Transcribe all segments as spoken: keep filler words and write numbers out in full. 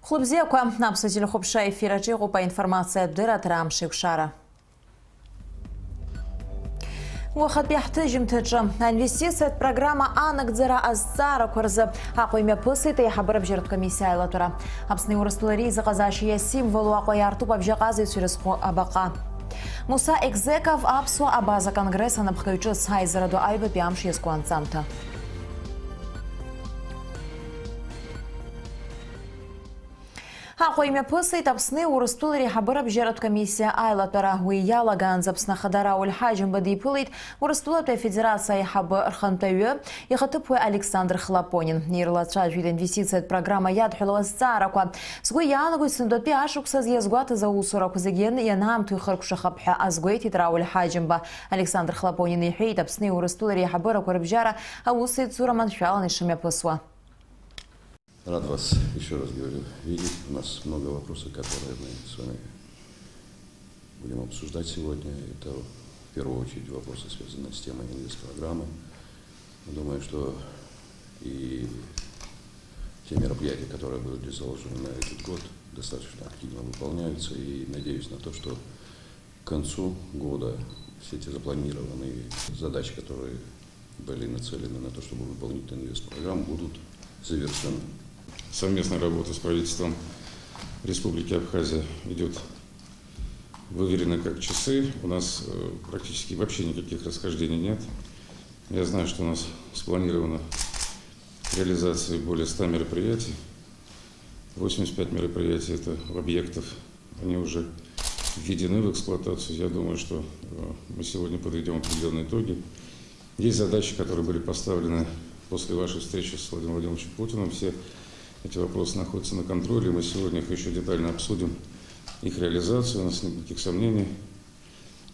Хәлыбзиақәа, аԥсуа телехәаԥшра ефир аҿы иҟоуп аинформациатә дырраҭара Амш еиқәшара. Уахатәи ҳҭыжьымҭаҿы аинвестициатә программа анагӡара азҵаарақәа рзы Аҟәа имҩаԥысит аиҳабыра бжьаратә комиссиа аилатәара. Аԥсни Урыстәылеи реизыҟазаашьа иасимволу Аҟәа иаартуп абжьаҟазаҩцәа ирызку абаҟа. Муса Егзеков аԥсуа абаза конгресс анапхгаҩ ҿыц аизара ду аҩбатәи амш иазку анҵамҭа. Аҟәа имҩаԥысит Аԥсни Урыстәылеи реиҳабыра бжьаратә комиссиа аилатәара. Уи иалагаанӡа Аԥсны Ахада Рауль Ҳаџьымба диԥылеит Урыстәылатәи Афедерациа аиҳабы рхантәаҩы, ихаҭыԥуаҩ Александр Хлопонин. Ирлацәажәеит аинвестициатә программа иадҳәалоу азҵаарақәа. Сгәы иаанагоит, сынтәатәи ашықәсаз иазгәаҭаз аусурақәа зегьы ианаамҭоу ихыркәшахап ҳәа азгәеиҭеит Рауль Ҳаџьымба. Александр Хлопонин иҳәеит, Аԥсни Урыстәылеи реиҳабырақәа рыбжьара аусеицура маншәаланы ишымҩаԥысуа. Рад вас еще раз, говорю, видеть. У нас много вопросов, которые мы с вами будем обсуждать сегодня. Это в первую очередь вопросы, связанные с темой инвестпрограммы. Думаю, что и те мероприятия, которые были заложены на этот год, достаточно активно выполняются. И надеюсь на то, что к концу года все те запланированные задачи, которые были нацелены на то, чтобы выполнить инвестпрограмму, будут завершены. Совместная работа с правительством Республики Абхазия идет выверено как часы. У нас, э, практически вообще никаких расхождений нет. Я знаю, что у нас спланировано реализация более ста мероприятий. Восемьдесят пять мероприятий, это объектов, они уже введены в эксплуатацию. Я думаю, что, э, мы сегодня подведем определённые итоги. Есть задачи, которые были поставлены после вашей встречи с Владимиром Владимировичем Путиным. Все эти вопросы находятся на контроле. Мы сегодня их ещё детально обсудим, их реализацию. У нас нет никаких сомнений.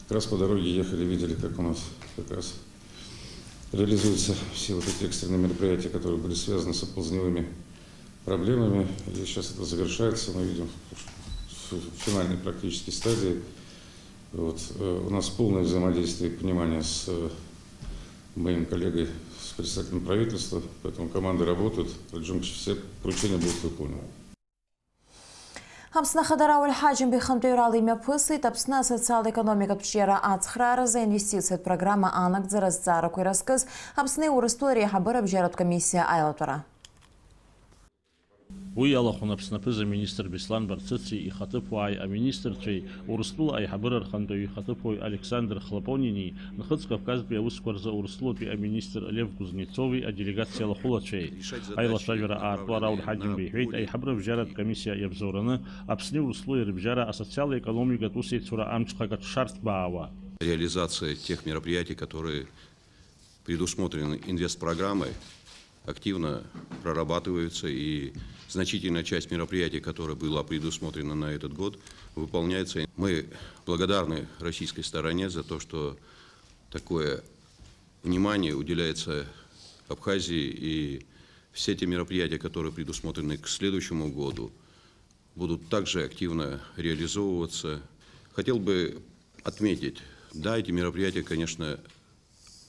Как раз по дороге ехали, видели, как у нас как раз реализуются все вот эти экстренные мероприятия, которые были связаны с оползневыми проблемами. И сейчас это завершается, мы видим, в финальной практически стадии. Вот, э, у нас полное взаимодействие и понимание с, э, моим коллегой, с представителем правительства, поэтому команды работают, Раджим, все поручения будут выполнены. Аԥсны Ахада Рауль Ҳаџьымба ихантәаҩрала имҩаԥысит Аԥсны асоциал-економикатә ҿиара ацхрааразы аинвестициатә программа анагӡара азҵаарақәа иразкыз Аԥсни Урыстәылеи реиҳабыра бжьаратә комиссиа аилатәара. Уи иалахәын Аԥсны аԥыза-министр Беслан Барцыци ихаҭыԥуааи аминистрцәеи, Урыстәыла аиҳабыра рхантәаҩы ихаҭыԥуаҩ Александр Хлопонини, Нхыҵ Кавказтәи аусқәа рзы Урыстәылатәи аминистр Лев Кузнецови аделегациа алахәылацәеи. Аилацәажәара аартуа Рауль Ҳаџьымба иҳәеит, аиҳабыра бжьаратә комиссиа иабзоураны Аԥсни Урыстәылеи рыбжьара асоциал-економикатә усеицура амҽхак аҿшарҭбаауа. Реализация тех мероприятий, которые предусмотрены инвестпрограммой, активно прорабатываются, и значительная часть мероприятий, которая была предусмотрена на этот год, выполняется. Мы благодарны российской стороне за то, что такое внимание уделяется Абхазии, и все те мероприятия, которые предусмотрены к следующему году, будут также активно реализовываться. Хотел бы отметить, да, эти мероприятия, конечно,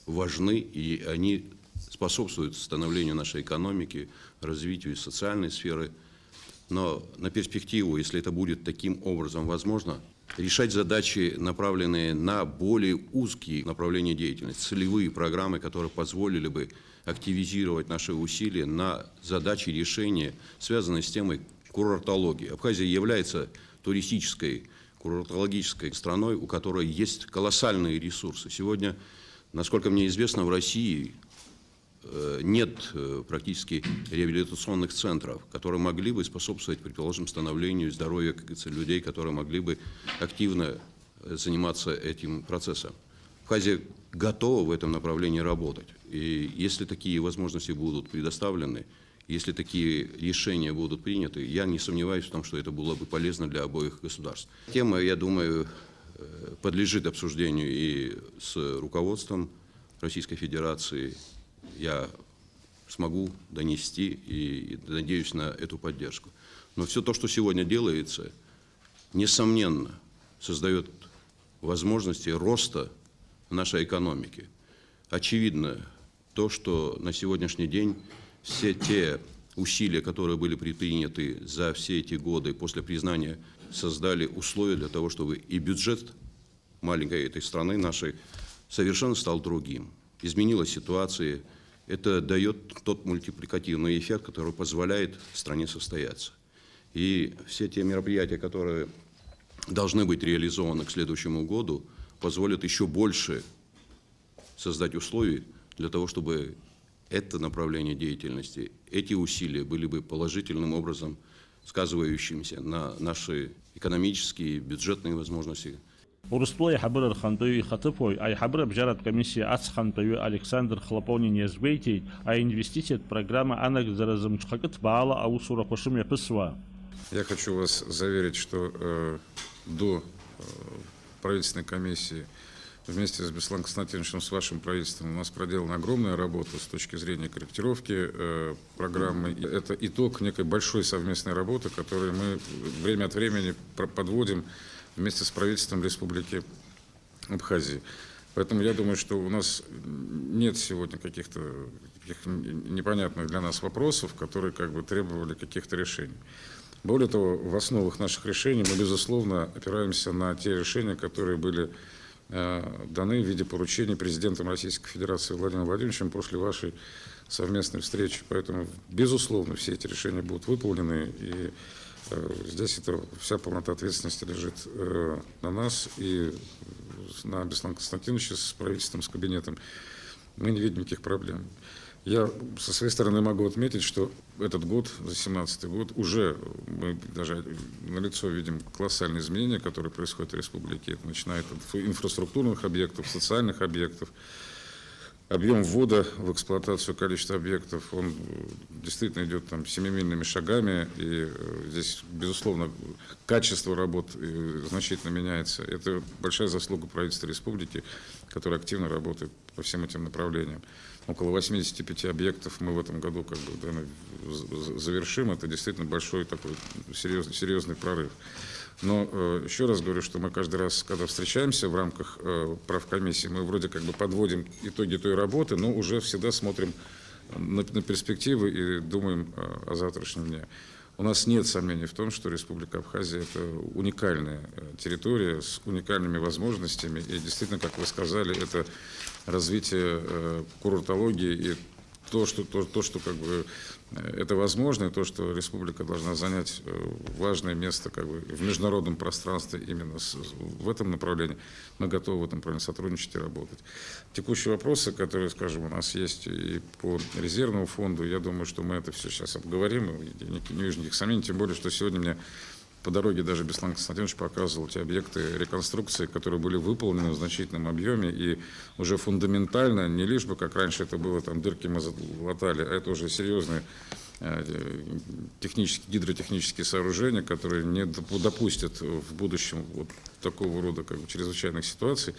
важны, и они способствуют становлению нашей экономики, развитию социальной сферы. Но на перспективу, если это будет таким образом возможно, решать задачи, направленные на более узкие направления деятельности, целевые программы, которые позволили бы активизировать наши усилия на задачи решения, связанные с темой курортологии. Абхазия является туристической, курортологической страной, у которой есть колоссальные ресурсы. Сегодня, насколько мне известно, в России, э, нет, э, практически реабилитационных центров, которые могли бы способствовать, предположим, становлению и здоровью, как говорится, людей, которые могли бы активно, э, заниматься этим процессом. Абхазия готова в этом направлении работать. И если такие возможности будут предоставлены, если такие решения будут приняты, я не сомневаюсь в том, что это было бы полезно для обоих государств. Тема, я думаю, э, подлежит обсуждению и с руководством Российской Федерации. Я смогу донести и надеюсь на эту поддержку. Но всё то, что сегодня делается, несомненно, создаёт возможности роста нашей экономики. Очевидно то, что на сегодняшний день все те усилия, которые были предприняты за все эти годы после признания, создали условия для того, чтобы и бюджет маленькой этой страны нашей совершенно стал другим. Изменилась ситуация. Это дает тот мультипликативный эффект, который позволяет стране состояться. И все те мероприятия, которые должны быть реализованы к следующему году, позволят еще больше создать условий для того, чтобы это направление деятельности, эти усилия были бы положительным образом сказывающимися на наши экономические, бюджетные возможности. Урыстәыла аиҳабыра рхантәаҩы ихаҭыԥуаҩ, аиҳабыра абжьаратә комиссиа ацхантәаҩы Александр Хлопонин иазгәеиҭеит, аинвестициатә программа анагӡаразы мҽхакы ҭбаала аусурақәа шымҩаԥысуа. Я хочу вас заверить, что э, до э, правительственной комиссии вместе с Бесланом Константиновичем, с вашим правительством у нас проделана огромная работа с точки зрения корректировки э, программы. И это итог некой большой совместной работы, которую мы время от времени про- подводим вместе с правительством Республики Абхазии. Поэтому я думаю, что у нас нет сегодня каких-то таких непонятных для нас вопросов, которые как бы требовали каких-то решений. Более того, в основах наших решений мы, безусловно, опираемся на те решения, которые были э, даны в виде поручений президентом Российской Федерации Владимиром Владимировичем после вашей совместной встречи. Поэтому, безусловно, все эти решения будут выполнены, и э, здесь это вся полнота ответственности лежит э, на нас и на Беслана Константиновича с правительством, с кабинетом. Мы не видим никаких проблем. Я со своей стороны могу отметить, что этот год, за семнадцатый год, уже мы даже налицо видим колоссальные изменения, которые происходят в республике. Это начиная от инф- инфраструктурных объектов, социальных объектов. Объем ввода в эксплуатацию, количество объектов, он э, действительно идет там семимильными шагами. И э, здесь, безусловно, качество работ э, значительно меняется. Это большая заслуга правительства республики, которое активно работает по всем этим направлениям. Около восьмидесяти пяти объектов мы в этом году как бы, да, завершим. Это действительно большой такой серьезный, серьезный прорыв. Но э, еще раз говорю, что мы каждый раз, когда встречаемся в рамках э, правкомиссии, мы вроде как бы подводим итоги той работы, но уже всегда смотрим на, на перспективы и думаем э, о завтрашнем дне. У нас нет сомнений в том, что Республика Абхазия — это уникальная э, территория с уникальными возможностями. И действительно, как вы сказали, это развитие э, курортологии и то, что, то, то, что как бы, э, это возможно, и то, что республика должна занять э, важное место как бы, в международном пространстве именно с- в этом направлении, мы готовы в этом направлении сотрудничать и работать. Текущие вопросы, которые, скажем, у нас есть и по резервному фонду, я думаю, что мы это все сейчас обговорим, и не, не вижу никаких сомнений, тем более, что сегодня мне по дороге даже Беслан Константинович показывал те объекты реконструкции, которые были выполнены в значительном объеме и уже фундаментально, не лишь бы, как раньше это было, там дырки мы залатали, а это уже серьезные э, технические, гидротехнические сооружения, которые не доп- допустят в будущем вот такого рода как бы, чрезвычайных ситуаций.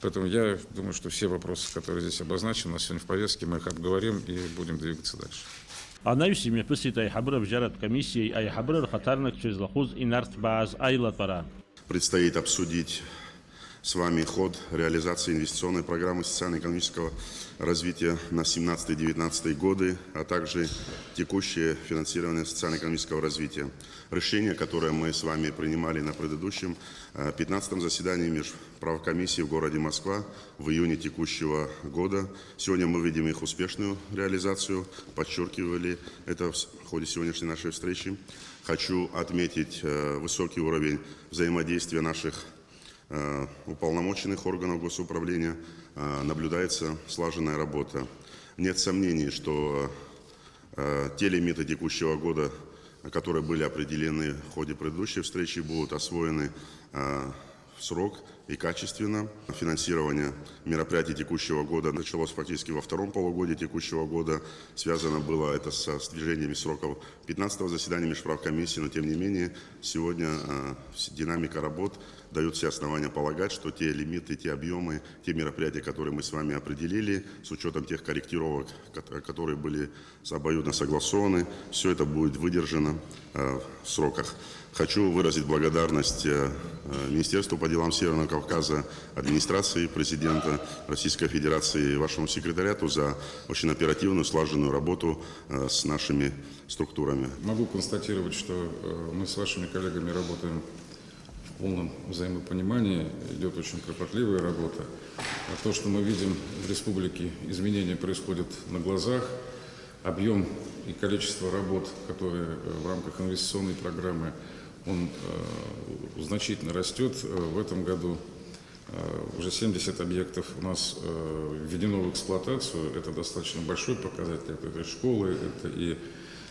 Поэтому я думаю, что все вопросы, которые здесь обозначены, у нас сегодня в повестке, мы их обговорим и будем двигаться дальше. Анаҩс имҩаԥысит аиҳабыра абжьаратә комиссиеи аиҳабыра рхаҭарнакцәеи злахәыз инарҭбааз аилатәара. Предстоит обсудить с вами ход реализации инвестиционной программы социально-экономического развития на семнадцатый-девятнадцатый годы, а также текущее финансирование социально-экономического развития. Решение, которое мы с вами принимали на предыдущем э, пятнадцатом заседании межправкомиссии в городе Москва в июне текущего года. Сегодня мы видим их успешную реализацию, подчеркивали это в ходе сегодняшней нашей встречи. Хочу отметить э, высокий уровень взаимодействия наших э, уполномоченных органов госуправления. Э, наблюдается слаженная работа. Нет сомнений, что э, те лимиты текущего года, которые были определены в ходе предыдущей встречи, будут освоены э, в срок и качественно. Финансирование мероприятий текущего года началось фактически во втором полугодии текущего года. Связано было это со сдвижениями сроков пятнадцатого заседания межправкомиссии, но тем не менее сегодня э, динамика работ дает все основания полагать, что те лимиты, те объемы, те мероприятия, которые мы с вами определили, с учетом тех корректировок, которые были обоюдно согласованы, все это будет выдержано э, в сроках. Хочу выразить благодарность э, Министерству по делам Северного Кавказа, администрации президента Российской Федерации, вашему секретариату за очень оперативную, слаженную работу э, с нашими структурами. Могу констатировать, что э, мы с вашими коллегами работаем в полном взаимопонимании, идет очень кропотливая работа. А то, что мы видим в республике, изменения происходят на глазах, объем и количество работ, которые э, в рамках инвестиционной программы, он э, значительно растет. Э, В этом году э, уже семьдесят объектов у нас э, введено в эксплуатацию. Это достаточно большой показатель. Это и школы, это и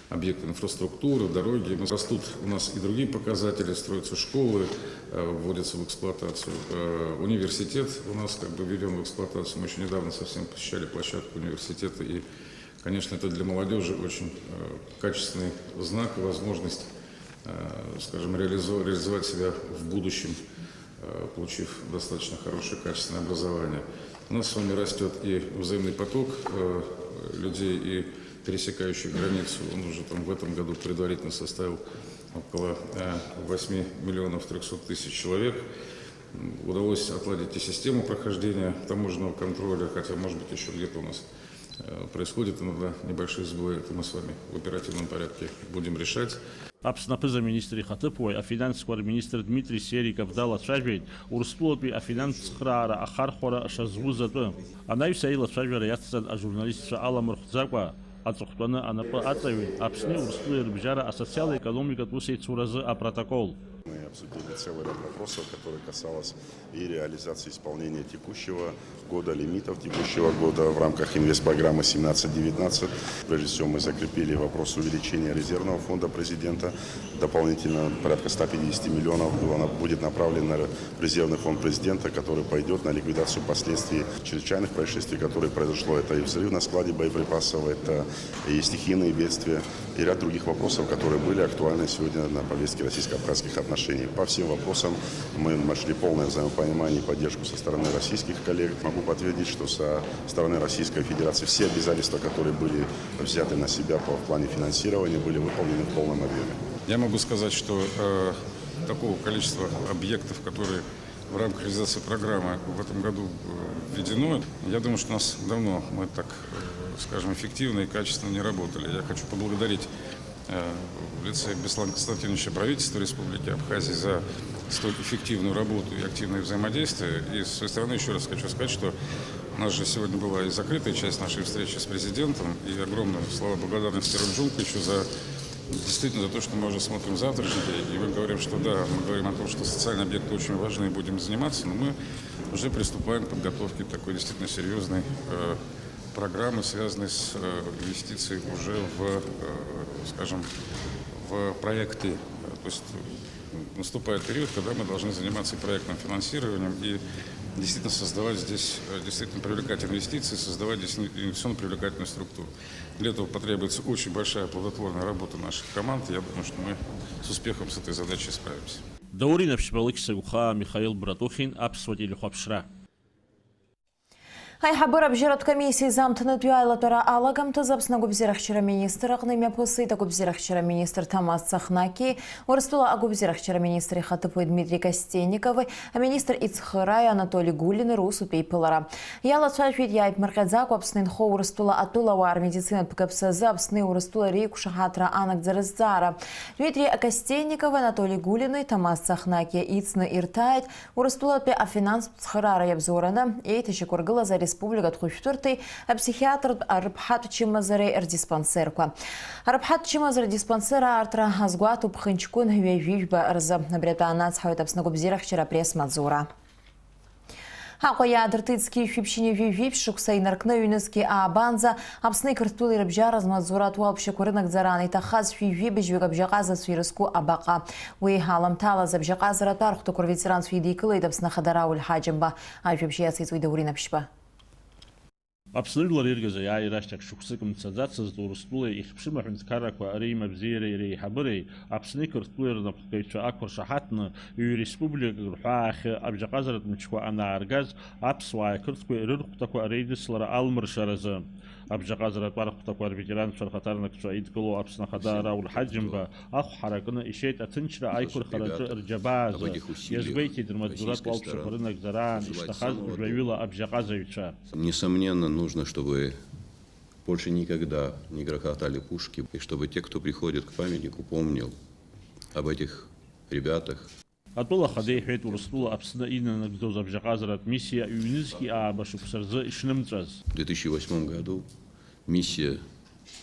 объекты инфраструктуры, дороги. Мы- Растут у нас и другие показатели, строятся школы, э, вводятся в эксплуатацию. Э, Университет у нас как бы введен в эксплуатацию. Мы еще недавно совсем посещали площадку университета, и, конечно, это для молодежи очень э, качественный знак и возможность, э, скажем, реализо- реализовать себя в будущем, э, получив достаточно хорошее качественное образование. У нас с вами растет и взаимный поток э, людей, и пересекающих границу. Он уже там в этом году предварительно составил около э, восьми миллионов трёхсот тысяч человек. М, Удалось отладить и систему прохождения таможенного контроля, хотя, может быть, еще где-то у нас э, происходят иногда небольшие сбои. Это мы с вами в оперативном порядке будем решать. Аԥсны аԥыза-министр ихаҭыԥуаҩ, афинансқәа рминистр Дмитри Сериков далацәажәеит Урыстәылатәи афинанстә цхыраара ахархәара шазуз атәы. Анаҩс аилацәажәара иацҵан ажурналистцәа аламырхәӡакәа, аҵыхәтәаны анапы аҵаҩит Аԥсни Урыстәылеи рыбжьара асоциал-економикатә усеицуразы апротокол. Мы обсудили целый ряд вопросов, которые касалось и реализации исполнения текущего года, лимитов текущего года в рамках инвестпрограммы семнадцать девятнадцать. Прежде всего, мы закрепили вопрос увеличения резервного фонда президента. Дополнительно порядка ста пятидесяти миллионов было, на- будет направлено в резервный фонд президента, который пойдет на ликвидацию последствий чрезвычайных происшествий, которые произошло. Это и взрыв на складе боеприпасов, это и стихийные бедствия, и ряд других вопросов, которые были актуальны сегодня на повестке российско-абхазских отношений. По всем вопросам мы нашли полное взаимопонимание и поддержку со стороны российских коллег. Могу подтвердить, что со стороны Российской Федерации все обязательства, которые были взяты на себя по, в плане финансирования, были выполнены в полном объеме. Я могу сказать, что э, такого количества объектов, которые в рамках реализации программы в этом году э, введено, я думаю, что у нас давно мы так, э, скажем, эффективно и качественно не работали. Я хочу поблагодарить э, в лице Беслана Константиновича правительства Республики Абхазия за столь эффективную работу и активное взаимодействие. И с своей стороны еще раз хочу сказать, что у нас же сегодня была и закрытая часть нашей встречи с президентом, и огромные слова благодарности Раджунковичу за действительно за то, что мы уже смотрим завтрашний день, и мы говорим, что да, мы говорим о том, что социальные объекты очень важны, и будем заниматься, но мы уже приступаем к подготовке такой действительно серьезной э, программы, связанной с э, инвестицией уже в, э, скажем, в проекты. То есть наступает период, когда мы должны заниматься и проектным финансированием и действительно создавать здесь, э, действительно привлекать инвестиции, создавать здесь инвестиционно привлекательную структуру. Для этого потребуется очень большая плодотворная работа наших команд. Я думаю, что мы с успехом с этой задачей справимся. Даур Инаԥшьба, Алықьса Гәхаа, Михаил Братухин, Аԥсуа телехәаԥшра. Аиҳабыра абжьаратә комиссиа изамҭанытәи аилатәара алагамҭазы Аԥсны агәабзиарахьчара министр аҟны имҩаԥысит агәабзиарахьчара министр Ҭамаз Цахнаки, Урыстәыла агәабзиарахьчара министр ихаҭыԥуаҩ Дмитри Костенникови, аминистр ицхырааҩ Анатоли Гулини русутә еиԥылара. Иалацәажәеит иааиԥмырҟьаӡакәа Аԥсны инхо Урыстәыла атәылауаа рмедицинатә гаԥсазы Аԥсни Урыстәылеи реиқәшаҳаҭра анагӡара зҵаара. Дмитри Костенникови Анатоли Гулини Ҭамаз Цахнаки ицны ирҭааит Урыстәылатәи афинанстә цхыраара иабзоураны еиҭашьақәыргылаз ареспубликатә хәышәтәырҭеи аԥсихиатртә арыԥҳатә чымазареи рдиспансерқәа. Арыԥҳатә чымазара диспансер аартра азгәаҭоуп ԥхынҷкәын ҩажәи жәба рзы. Абри атәы аанацҳауеит Аԥсны агәабзиарахьчара апресс-маҵзура. Аҟәа иаадыртит зқьи жәшәи ԥшьынҩажәи жәиԥшь шықәса инаркны ҩнызқьи аабанӡа Аԥсни Қырҭтәылеи рыбжьара змаҵзуратә уалԥшьақәа рынагӡара анеиҭахаз шәи жәибжьҩык абжьаҟазацәа ирызку абаҟа. Уи аламҭалаз абжьаҟазаратә архәҭақәа рветеранцәа идикылеит Аԥсны Ахада Рауль Ҳаџьымба. Ажәабжь иациҵоит Даур Инаԥшьба. Аԥсны жәлар иргаз аиааира шьҭахь шықәсык мцаӡацызт Урыстәылеи ихьыԥшым аҳәынҭқаррақәа реимабзиареи реиҳабыреи Аԥсни Қырҭтәылеи рнапхгаҩцәа ақәыршаҳаҭны ҩ-республикак рҳәаахьы абжьаҟазаратә мчқәа анааргаз, аԥсуааи ақырҭқәеи рырхәҭақәа реидыслара алмыршаразы. Абжьаҟазаратә архәҭақәа рветеранцәа рхаҭарнакцәа идкылоу Аԥсны Ахада Рауль Ҳаџьымба ахә ҳаракны ишьеит аҭынчра аиқәырхараҿы рџьабаа азы. Иазгәеиҭеит рмаҵзуратә уалԥшьақәа рынагӡараан ишҭахаз жәаҩыла абжьаҟазаҩцәа. Несомненно, нужно, чтобы больше никогда не грохотали пушки, и чтобы те, кто приходит к памятнику, помнил об этих ребятах. Атәыла ахада иҳәеит Урыстәыла Аԥсны инанагӡоз абжьаҟазаратә миссиа ҩнызқьи ааба шықәса рзы ишнымҵәаз. В две тысячи восьмом году миссия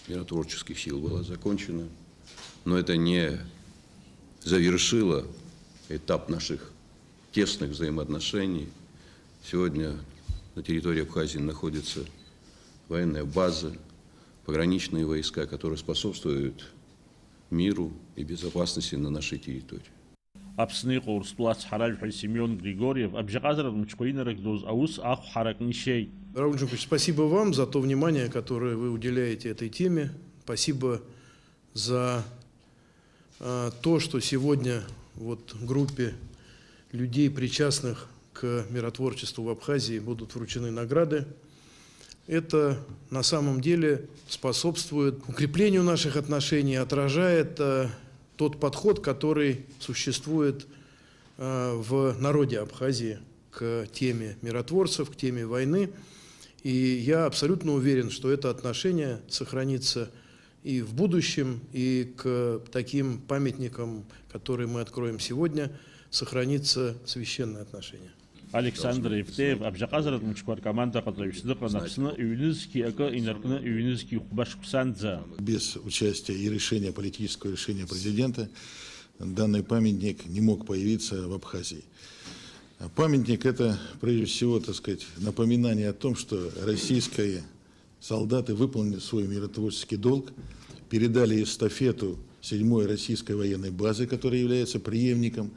миротворческих сил была закончена, но это не завершило этап наших тесных взаимоотношений. Сегодня на территории Абхазии находится военная база, пограничные войска, которые способствуют миру и безопасности на нашей территории. Аԥсны иҟоу Урыстәыла ацҳаражәҳәаҩ Семион Григорьев абжьаҟазаратә мчқәа инарыгӡоз аус ахә ҳаракны ишьеит. Рауль Джукович, спасибо вам за то внимание, которое вы уделяете этой теме. Спасибо за, а, то, что сегодня вот группе людей, причастных к миротворчеству в Абхазии, будут вручены награды. Это на самом деле способствует укреплению наших отношений, отражает, э, тот подход, который существует, э, в народе Абхазии к теме миротворцев, к теме войны. И я абсолютно уверен, что это отношение сохранится и в будущем, и к таким памятникам, которые мы откроем сегодня, сохранится священное отношение. Александр Евтеев абжьаҟазаратә мчқәа ркомандаҟаҵаҩыс дыҟан Аԥсны ҩнызқьи акы инаркны ҩнызқьи хәба шықәсанӡа. Без участия и решения, политического решения президента данный памятник не мог появиться в Абхазии. А памятник — это, прежде всего, так сказать, напоминание о том, что российская Солдаты выполнили свой миротворческий долг, передали эстафету седьмой российской военной базы, которая является преемником,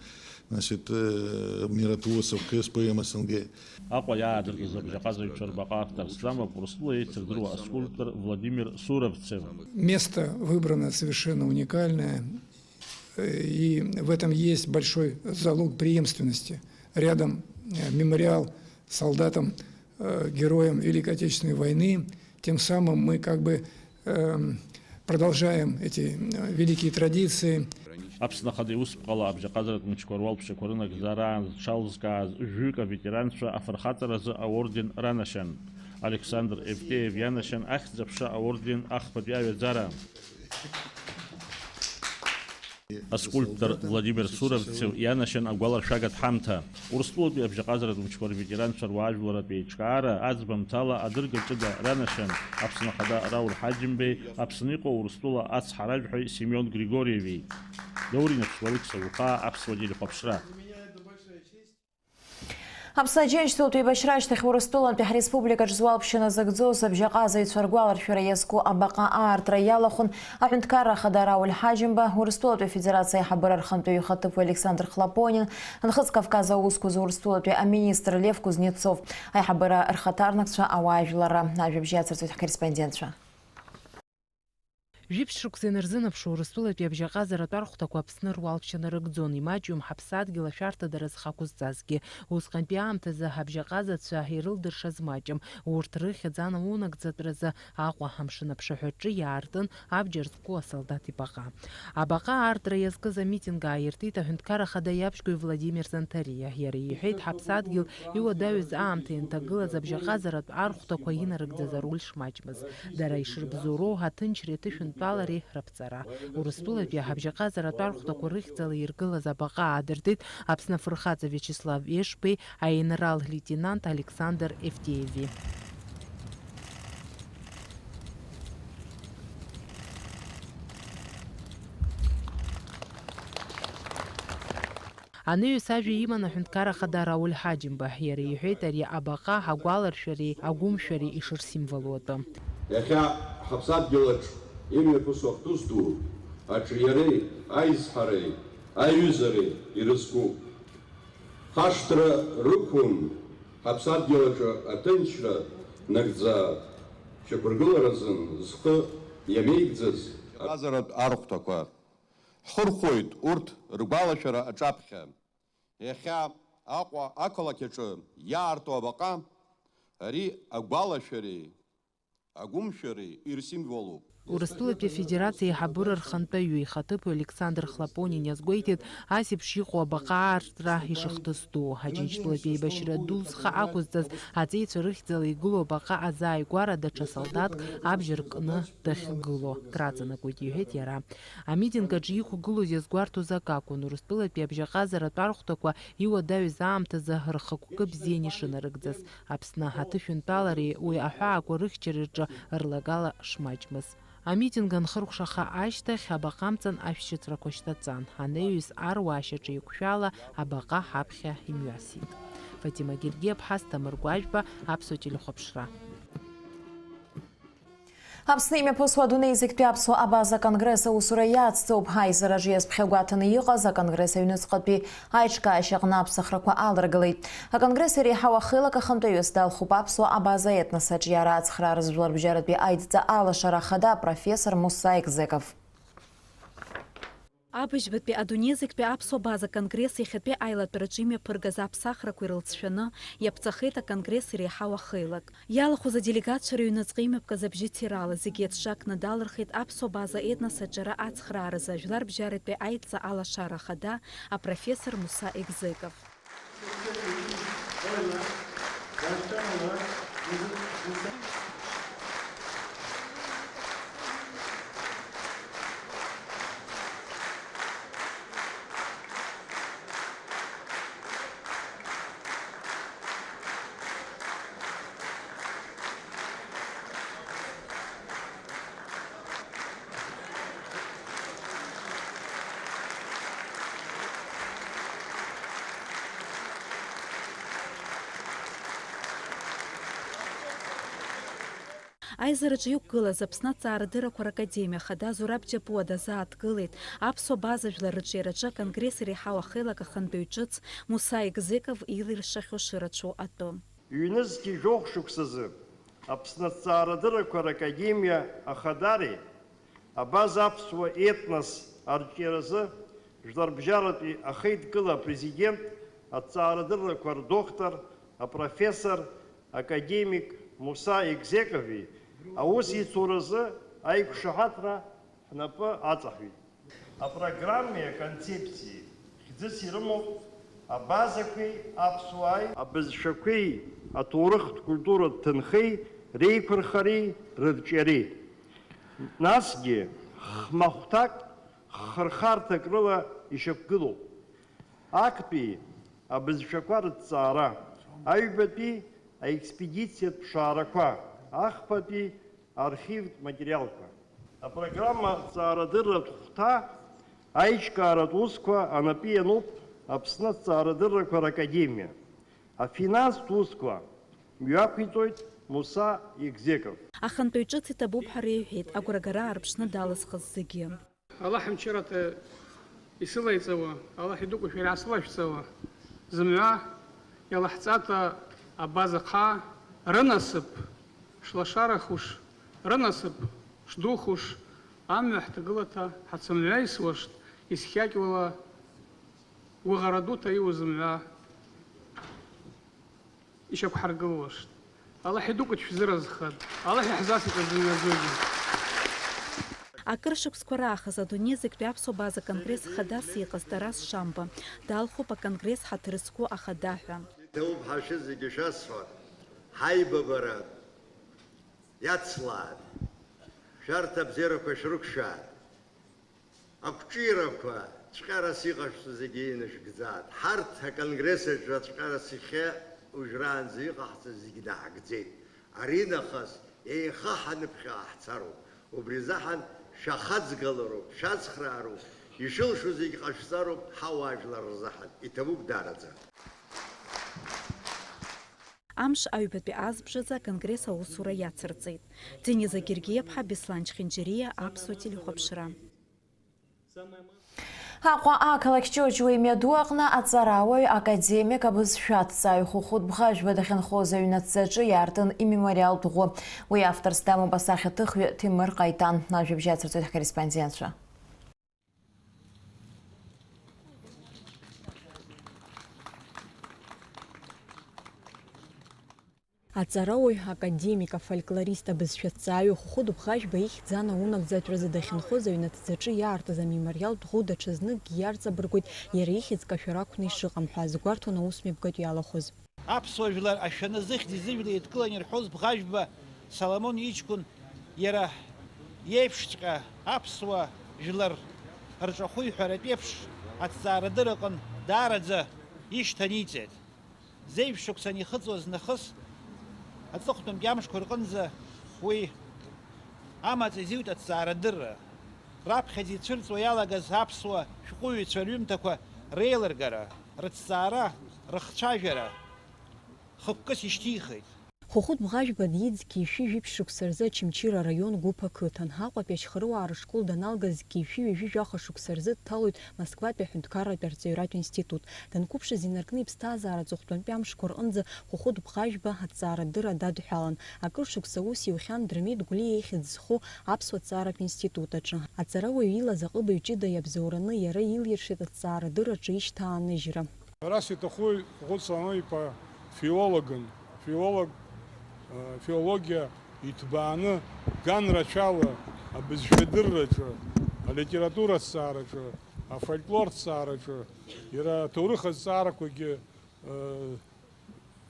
значит, э, миротворцев К С П М С Н Г. Аҟәа иаадыртыз абжьаҟазаҩцәа рбаҟа ахҭарсӡамоуп Урыстәыла еицырдыруа аскульптор Владимир Суровцев. Место выбрано совершенно уникальное. И в этом есть большой залог преемственности. Рядом, э, мемориал солдатам, э, героям Великой Отечественной войны. Тем самым мы как бы, эм, продолжаем эти, э, великие традиции. Аԥсны Ахада иусԥҟала абжьаҟазаратә мчқәа руалԥшьақәа рынагӡараан зҽалзкааз жәаҩык аветеранцәа афырхаҵаразы аорден ранашьан. Александр Евтеев ианашьан Ахьӡ-аԥша аорден ахԥатәи аҩаӡара. Аскульптор Владимир Суровцев ианашьан агәаларшәагатә ҳамҭа. Урыстәылатәи абжьаҟазаратә мчқәа рветеранцәа руаажәларатә еиҿкаара аӡбамҭала адырга ҷыда ранашьан Аԥсны Ахада Рауль Ҳаџьымбеи Аԥсны иҟоу Урыстәыла ацҳаражәҳәаҩ Семион Григорьеви. Даур Инаԥшуа, Алықьса Луҟаа, Аԥсуа телехәаԥшра. Аԥсны Аџьынџьтәылатә еибашьра ашьҭахь Урыстәылантәи ҳреспубликаҿ зуалԥшьа назыгӡоз абжьаҟазаҩцәа ргәаларшәара иазку абаҟа аартра иалахәын аҳәынҭқарра ахада Рауль Ҳаџьымба, Урыстәылатәи Афедерациа аиҳабыра рхантәаҩы ихаҭыԥуаҩ Александр Хлопонин, Нхыҵ Кавказ аусқәа зу Урыстәылатәи аминистр Лев Кузнецов, аиҳабыра рхаҭарнакцәа, ауаажәларра. Ажәабжь иацырҵоит ҳкорреспондентцәа. Жәиԥшь шықәса инарзынаԥшуа Урыстәылатәи абжьаҟазаратә архәҭақәа Аԥсны руалԥшьа нарыгӡон, имаҷҩым ҳаԥсадгьыл ашәарҭадара зхы ақәызҵазгьы. Усҟантәи аамҭазы абжьаҟазацәа ирылдыршаз маҷым. Урҭ рыхьӡ анаунагӡатәразы Аҟәа амшын аԥшаҳәаҿы иаартын абџьар зку асолдаҭ ибаҟа. Абаҟа аартра иазкыз амитинг ааиртит аҳәынҭқар ахада иаԥшьгаҩ Владимир Занҭариа. Иара иҳәеит, ҳаԥсадгьыл иуадаҩыз аамҭа ианҭагылаз абжьаҟазаратә архәҭақәа инарыгӡаз аруль шмаҷмыз. Дара ишырбзоуроу аҭынчреи аҭышәынтәалареи раԥҵара. Урыстәылатәи абжьаҟазаратә архәҭақәа рыхьӡала иргылаз абаҟа аадыртит Аԥсны афырхаҵа Виачеслав Ешбеи, аинрал-леитенант Александр Евтееви. Анаҩс ажәа иман аҳәынҭқар ахада Рауль Ҳаџьымба. Иара иҳәеит ари абаҟа агәаларшәареи агәымшәареи ишырсимволу атәы. Иахьа ҳаԥсадгьылаҿ имҩаԥысуа ахҭыс ду аҿиареи аизҳареи аиҩызареи ирызку. Хашҭра рықәым ҳаԥсадгьылаҿы аҭынчра нагӡа шьақәыргыларазын зхы иамеигӡаз абжьаҟазаратә архәҭақәа. Ҳхырхәоит урҭ ргәалашәара аҿаԥхьа. Иахьа Аҟәа ақалақь аҿы иаарту абаҟа ари агәалашәареи Агәымшәареи ирсимволуп. Урыстәылатәи Афедерациа аиҳабыра рхантәаҩы ихаҭыԥуаҩ Александр Хлопонин иазгәеиҭеит, ас еиԥш иҟоу абаҟа аартра ишыхҭысдуу. Аџьынџьтәылатәи аибашьра ду зхы ақәызҵаз аҵеицәа рыхьӡала игылоу абаҟа азааигәара даҽа солдаҭк абџьар кны дахьгылоу краҵанакуеит, иҳәеит иара. Амитинг аҿы иқәгылоз иазгәарҭоз акы акәын, Урыстәылатәи абжьаҟазаратә архәҭақәа иуадаҩыз аамҭазы рхықәкы бзианы ишынарыгӡаз. Аԥсны аҭышәынтәалареи уи аҳәаақәа рыхьчареи рҿы рлагала шмаҷмыз. Амитинг анхыркәшаха ашьҭахь, абаҟа амҵан ашәшьыцрақәа шьҭаҵан. Анаҩс аруаа шьаҿеиқәшәала абаҟа ҳаԥхьа имҩасит. Фатима Гергиаԥҳа, Асҭамыр Гәажәба, Аԥсуа телехәаԥшра. Аԥсны имҩаԥысуа адунеи зегьтәи аԥсуа абаза конгресс аусура иацҵоуп. Аизараҿы иазԥхьагәаҭаны иҟаз аконгресс аҩныҵҟатәи аиҿкаашьа аҟны аԥсахрақәа аларгылеит. Аконгресс иреиҳау ахеилак ахантәаҩыс далхуп аԥсуа абаза етнос аҿиара ацхрааразы жәларбжьаратәи аидҵа алашара ахада апрофессор Муса Егзеков. Абыжьбатәи адунеи зегьтәи аԥсуа база конгресс иахьатәи аилатәараҿы имҩаԥыргаз аԥсахрақәа ирылҵшәаны иаԥҵахеит аконгресс иреиҳау ахеилак. Иалахәыз аделегатцәа рыҩныҵҟа имҩаԥгаз абжьы ҭирала зегьы еицҿакны далырхит аԥсуа база етнос аҿиара ацхрааразы жәларбжьаратәи аидҵа алашара ахада апрофессор Муса Егзеков. Аизараҿы иқәгылаз Аԥсны аҭҵаарадыррақәа ракадемиа ахада Зураб Џьапуа дазааҭгылеит аԥсуа база жәлар рыҿиараҿы аконгресс иреиҳау ахеилак ахантәаҩ ҿыц Муса Егзеков илиршахьоу шырацәоу атәы. Ҩнызқьи жәохә шықәсазы Аԥсны аҭҵаарадыррақәа ракадемиа ахадареи абаза аԥсуа етнос арҿиаразы Жәларбжьаратәи ахеидкыла апрезидент, аҭҵаарадыррақәа рдоктор, апрофессор, академик Муса Егзекови аусеицуразы аиқәшаҳаҭра ҳнапы аҵаҳәеит. Апрограммеи аконцепциеи хьӡыс ирымоуп абазақәеи аԥсуааи, абызшәақәеи аҭоурыхтә культуратә ҭынхеи реиқәырхареи рырҿиареи. Насгьы хмахәҭак хырхарҭак рыла ишьақәгылоуп. Актәи абызшәақәа рыҭҵаара, аҩбатәи аекспедициатә ԥшаарақәа, ахԥатәи архивтә материалқәа. Апрограмма аҭҵаарадырратә хәҭа аиҿкааратә усқәа анапы иануп Аԥсны аҭҵаарадыррақәа ракадемиа. Афинанстә усқәа мҩақәиҵоит Муса Егзеков. Ахантәаҩ ҿыц иҭабуп ҳәа реиҳәеит агәрагара аарԥшны далызхыз зегьы. Аллаҳ имчыраҭа исылаиҵауа, Аллаҳ идукәашәа иаасылашәҵауа, зымҩа иалаҳҵата абаза хаа рынасыԥ шлашарахуш, рынасыԥ шдухуш, амҩа ҳҭагылаҭа ҳацымҩаисуашт, исхьакьуала гәыӷара дуҭа иуа зымҩа ишьақәҳаргылуашт. Аллаҳ идукәа шәзыразхат. Аллаҳ иаҳзасит азымҩа зугьы. Акыр шықәсқәа раахыс адунеи зегьтәи аԥсуа база конгресс хадас иҟаз Тарас Шамба далхуп аконгресс ҳаҭыр зқәу ахада ҳәа. Иҭабуп ҳәа шәызегьы шәасҳәар, ҳаибабара иацлааит, шәарҭ абзиарақәа шәрықәшәааит. Ақәҿиарақәа цәҟьарас иҟашәҵо зегьы инашәгӡааит. Ҳарҭ аконгресс аҿы ацәҟьарас иахьа уажәраанӡа иҟаҳҵаз зегьы даҳгӡеит. Аринахыс еиха ҳаныԥхьа ҳцароуп. Убри азыҳәан шәахаҵгылароуп, шәацхраароуп, ишылшо зегь ҟашәҵароуп ҳауаажәлар рзыҳәан. Иҭабуп даараӡа. Амш аҩбатәи азбжазы аконгресс аусура иацырҵеит. Дениза Гергиаԥҳа, Беслан Чхинџьариа, Аԥсуа телехәаԥшра. Аҟәа ақалақь Ҷоҷуа имҩаду аҟны аҵарауаҩ, академик, абызшәа аҭҵааҩ Хәыхәыт Бӷажәба дахьынхоз аҩнаҭӡаҿы иаартын имемориалтә ӷәы. Уи авторс дамоуп асахьаҭыхҩы Ҭемыр Ҟаитан. Ажәабжь ацырҵоит ҳкорреспондентцәа. Аҵарауаҩ, академик, афольклорист, абызшәаҭҵааҩы Хәыхәыт Бӷажәба ихьӡ анаунагӡатәразы дахьынхоз аҩнаҭӡаҿы иаартыз амемориалтә ӷәы даҽазныкгьы иарҵабыргуеит иара ихьӡ кашәара ақәны ишыҟам ҳәа азгәарҭон аусмҩаԥгатә иалахәыз. Аԥсуа жәлар ашәаны зыхьӡи зыжәлеи еидкыланы ирҳәоз Бӷажәба Соломон иҷкәын иара иеиԥшҵәҟьа аԥсуа жәлар рҿахәы иҳәаратәы еиԥш аҭҵаарадырраҟын даараӡа ишьҭаниҵеит. Зеижә шықәса анихыҵуаз нахыс, аҵыхәтәантәи амшқәа рҟынӡа уи амаҵ изиут аҭҵаарадырра. Раԥхьаӡа ицәырҵуа иалагаз аԥсуа шәҟәыҩҩцәа рҩымҭақәа реилыргара, рыҭҵаара, рыхцәажәара хықәкыс ишьҭихит. Хәыхәыт Бӷажәба диит зқьи шәи жәиԥшь шықәса рзы Очамчыра араион Гәыԥ ақыҭан. Аҟәатәи Ашьхарыуаа рышкол даналга зқьи шәи ҩажәи жәаха шықәса рзы дҭалоит Москватәи аҳәынҭқарратәи арҵаҩратә институт. Данқәыԥшыз инаркны иԥсҭазаара аҵыхәтәантәи амшқәа рҟынӡа Хәыхәыт Бӷажәба аҭҵаарадырра дадҳәалан. Акыр шықәса ус иухьан Дырмит Гәлиа ихьӡ зху аԥсуа ҭҵааратә институт аҿы. Аҵарауаҩ илаз аҟыбаҩ ҷыда иабзоураны иара илиршеит аҭҵаарадырраҿы ишьҭааныжьра. Ҳәарас иҭахуи, Хәыхәыт Соломон-иԥа филологын, филолог, э, филологиа иҭбааны, ганрацәала, абызшәадырраҿы, алитература ҭҵаараҿы, афольклор ҭҵаараҿы, иара аҭоурых азҵаарақәагьы, э,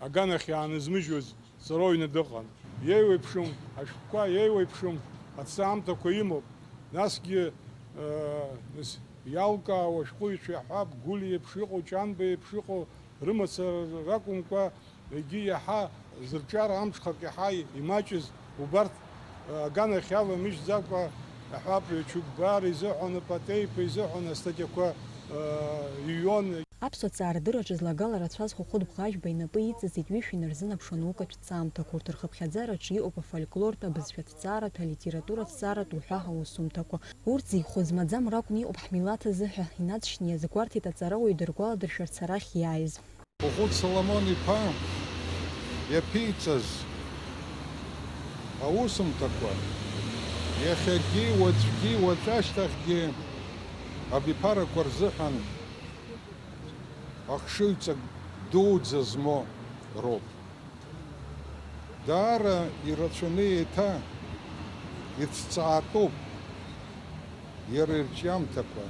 аганахь иаанызмыжьуаз ҵарауаҩны дыҟан. Иеиуеиԥшым ашәҟәқәа, иеиуеиԥшым аҭҵаамҭақәа имоуп. Насгьы, э, нас иалкаауа ашәҟәыҩҩцәа иаҳҳәап, Гәлиа еиԥш иҟоу, Ҷанба еиԥш иҟоу рымацара ракәымкәа, егьи иаҳа зырҿиара амҽхак иаҳа имаҷыз убарҭ, э, аганахь иаламыжьӡакәа иаҳҳәап, Чугбар изыҳәан, Патеиԥа изыҳәан астатиақәа, э, иҩуан. Аԥсуа ҭҵаарадырраҿы злагала рацәаз Хәыхәыт Бӷажәба инапы иҵазҵеит ҩышә инарзынаԥшуа анаукатә ҭҵаамҭақәа. Урҭ рхыԥхьаӡараҿы иҟоуп афольклортә, абызшәаҭҵааратә, алитератураҭҵааратә уҳәа аусумҭақәа. Урҭ зеихәоз маӡам ракәны иҟоуп ҳмилаҭ азы ҳәа инаҵшьны иазгәарҭеит аҵарауаҩ дыргәаладыршәарц арахь иааиз. Хәыхәыт Соломон-иԥа иаԥиҵаз аусумҭақәа иахьагьы, уаҵәгьы, уаҵәашьҭахьгьы абиԥарақәа рзыҳәан ахшыҩҵак дуӡӡа змоу роуп. Даара ирацәаны еиҭа иҭҵаатәуп иара ирҿиамҭақәа.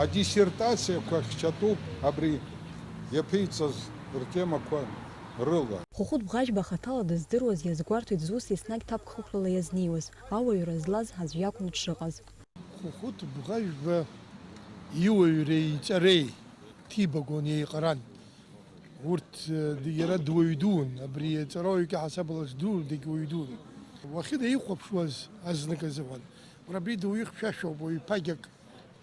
Адиссертациақәа хьчатәуп абри иаԥиҵаз ртемақәа рыла. Хәыхәыт Бӷажәба ахаҭала дыздыруаз иазгәарҭоит зус еснагь ҭакԥхықәрала иазнеиуаз, ауаҩра злаз аӡә иакәны дшыҟаз. Хәыхәыт Бӷажәба иуаҩреи иҵареи ҭибагон, еиҟаран. Урҭ, э, иара дуаҩ дуун, абри аҵарауаҩ иҳасабала здуу дагьуаҩ дуун. Уахьынаихәаԥшуаз азнык азыҳәан, уара абри дуаҩы хьшәашәоуп, уаҩ ԥагьак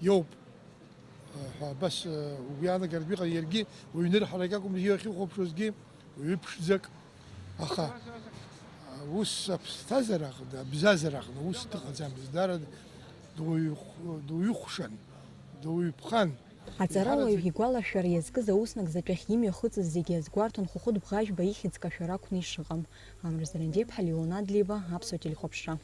иоуп, э, ҳәа абас, э, угәы иаанагартә иҟан, иаргьы уаҩ нырҳарак акәым, иахьихәаԥшуазгьы уаҩы ԥшӡак. Аха, э, ус аԥсҭазаара аҟны, абзазара аҟны ус дыҟаӡамызт, даара дуаҩ-, дуаҩыхәшан, дуаҩԥхан. Аҵарауаҩ игәалашәара иазкыз ауснагӡатәахь имҩахыҵыз зегьы азгәарҭон Хәыхәыт Бӷажәба ихьӡ кашәара ақәны ишыҟам. Амра Зарандиаԥҳа, Леон Адлеиба, Аԥсуа телехәаԥшра.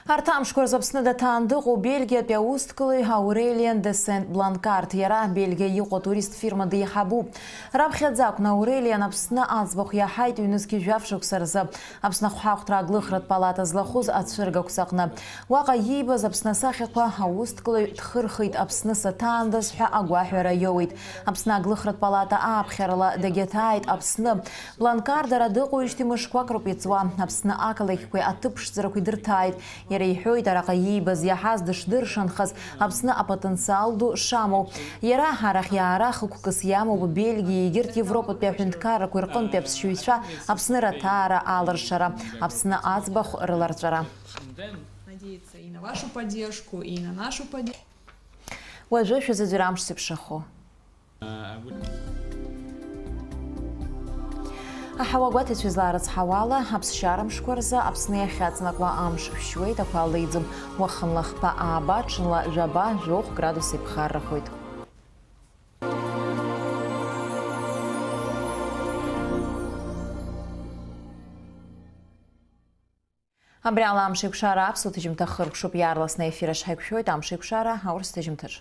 Арҭ амшқәа рзы Аԥсны даҭаан дыҟоу Бельгиатәи аусҭкылаҩ Аурелиан де Сент Бланкарт. Иара Бельгиа иҟоу атурист фирма деиҳабуп. Раԥхьаӡа акәны Аурелиан Аԥсны аӡбахә иаҳаит ҩнызқьи жәаф шықәса рзы. Аԥсны ахәҳахәҭра аглыхратә палата злахәыз ацәыргақәҵаҟны. Уаҟа иибаз Аԥсны асахьақәа аусҭкылаҩ дхырхит, Аԥсны саҭаандаз ҳәа агәаҳәара иоуеит. Аԥсны аглыхратә палата ааԥхьарала дагьаҭааит Аԥсны. Бланкарт ара дыҟоуижьҭеи мышқәак роуп иҵуа. Аԥсны ақалақьқәеи аҭыԥ ԥшӡарақәеи дырҭааит. Иара иҳәоит, араҟа иибаз иаҳаз дышдыршанхаз, Аԥсны апотенциал ду шамоу. Иара арахь иаара хықәкыс иамоуп Бельгиа, егьырҭ Европатәи аҳәынҭқаррақәа рҟынтәи аԥсшьаҩцәа Аԥсны раҭаара алыршара, Аԥсны аӡбахә рыларҵәара. Надеяться и на вашу поддержку, и на нашу поддержку. Уажәы шәазыӡырҩ амш зеиԥшрахо. Аҳауа гәаҭацәа излаарыцҳауала, аԥсшьара мшқәа рзы Аԥсны иахьаҵнакуа амш шәшьуеит, ақәа леиӡом. Уахынла хԥа ааба, ҽынла жәаба, жәохә градус еиԥхаррахоит. Абри ала амшеиқәшара аԥсуа ҭыжьымҭа хыркәшоуп, иаарласны аефир аҿы ҳаиқәшәоит амшеиқәшара аурыс ҭыжьымҭаҿ.